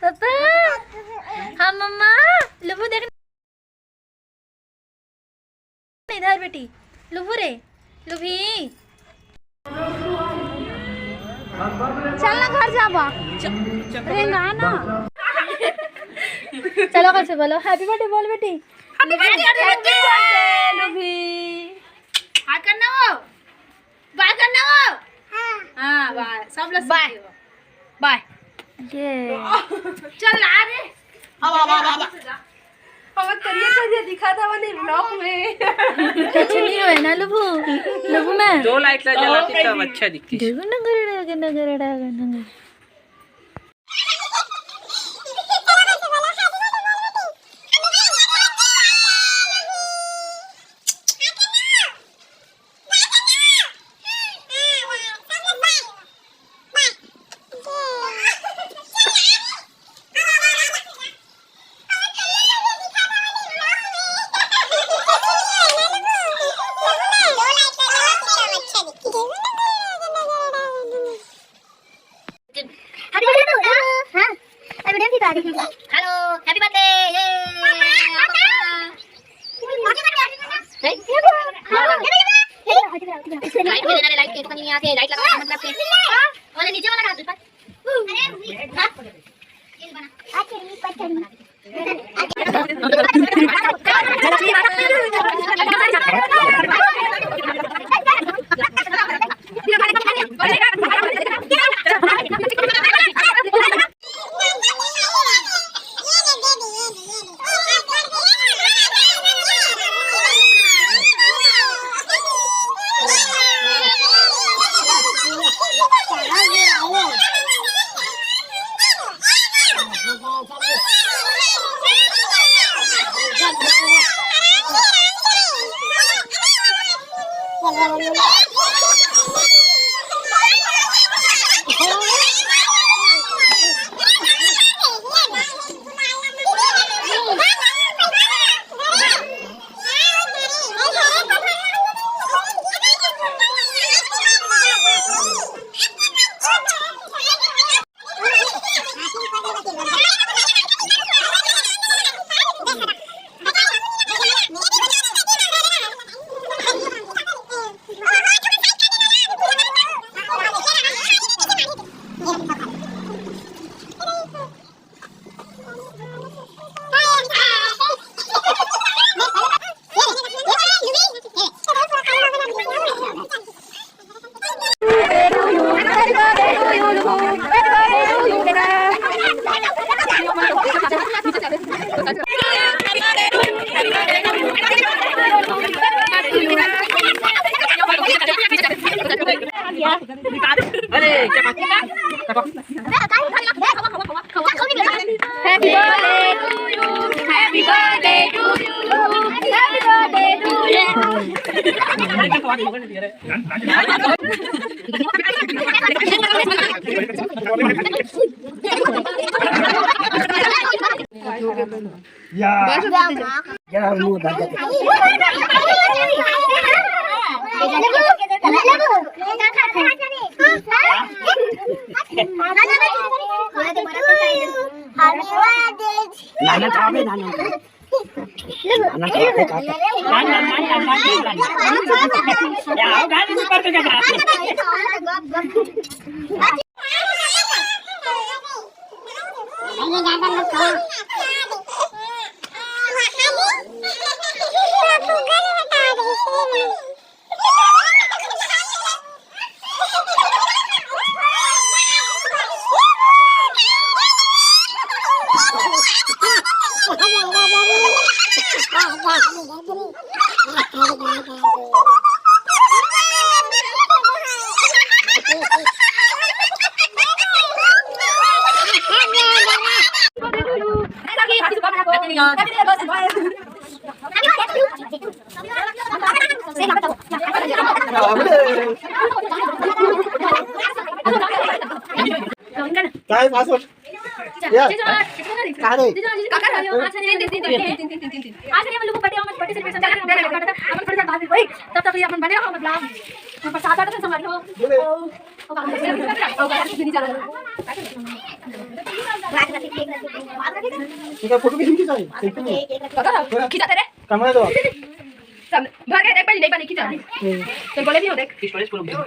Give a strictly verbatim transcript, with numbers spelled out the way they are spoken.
Papa. हाँ मम्मा। लुबू देख। इधर बेटी। लुबू रे। लुभी। चल ना घर जाबा। रेंगा ना। चलो घर से बोलो, हैप्पी बर्थडे बोल बेटी। Happy birthday, happy birthday, Lubhi. हाँ करना वो। बाय करना वो। हाँ। हाँ, बाय। सब लोग बाय। बाय। ये। चल आ रे। अब, अब, अब, अब। अब करिया, करिया दिखा था वाले vlog में। कुछ नहीं होए ना लुबू। लुबू मैं। दो लाइट ला जलाती तब अच्छा दिखती। देखो ना, गरड़ा, गरड़ा, गरड़ा, गरड़ा। Happy birthday to you. हाँ। अरे, video भी तो आ रही है। Hello, happy birthday, ये। Light में देना रे, light के, तो नहीं आते, light लगा, मतलब के। और नीचे वाला कहाँ पे? Happy birthday to you. Happy birthday to you. Happy birthday to you. या। या, मुंह धर के। नाना खावे, नाना। नाना खावे, खावे। या, आओ, गाड़ी ऊपर पे क्या? काय पासवर्ड? या. काय रे? आज हम लोग को बर्थडे, बर्थडे सेलिब्रेशन करना है, तब तक अपन बने रहो, मतलब। प्रसाद आता था संगवारी हो। ओ, ओ, काम करते हैं, ओ, काम करते हैं, नहीं जाना। ठीक है, फोटो भी खींची जाए, सेल्फी में। खींचाते रहे। कैमरा दो। सब भर गए, देख पहले, नहीं बनी, खींचा। हम्म। तो बोले भी हो, देख। स्टोरेज फुल हो गया।